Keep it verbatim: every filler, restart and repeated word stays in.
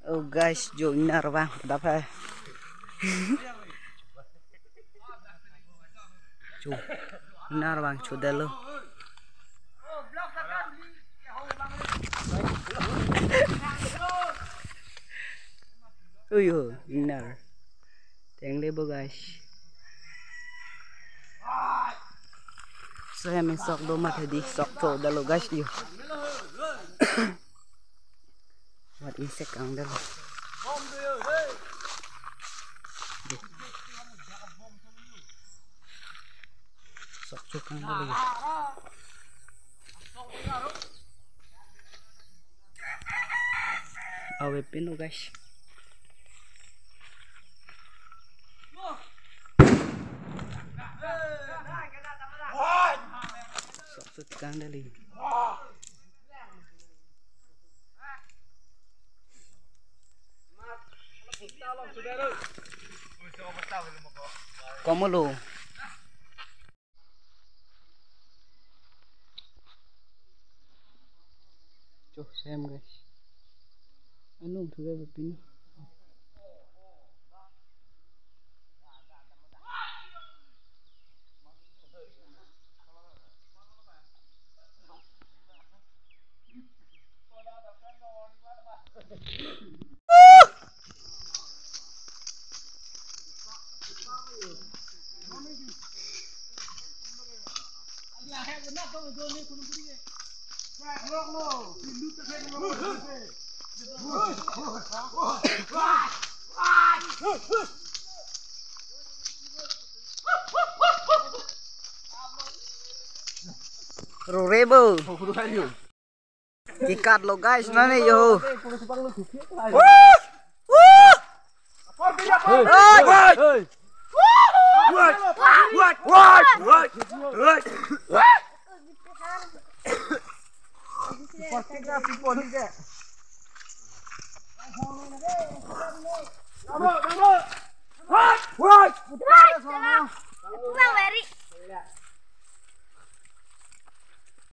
Oh guys, jo ingnar abang, dap hai. Jo ingnar abang, chodelo. Uyo, ingnar. Tengle bo guys. So ya, men sok do mat hedi, sok chodelo guys yo. Mat insek angdelo. Sok chok angdelo yo. Ave pin lo guys. Sok chok angdelo. Komolo. Cho sem guys. Anung thu guys pin. Rorebo. Kikat lo guys, nane yo. Woo! Woo! Hey! Hey! Hey!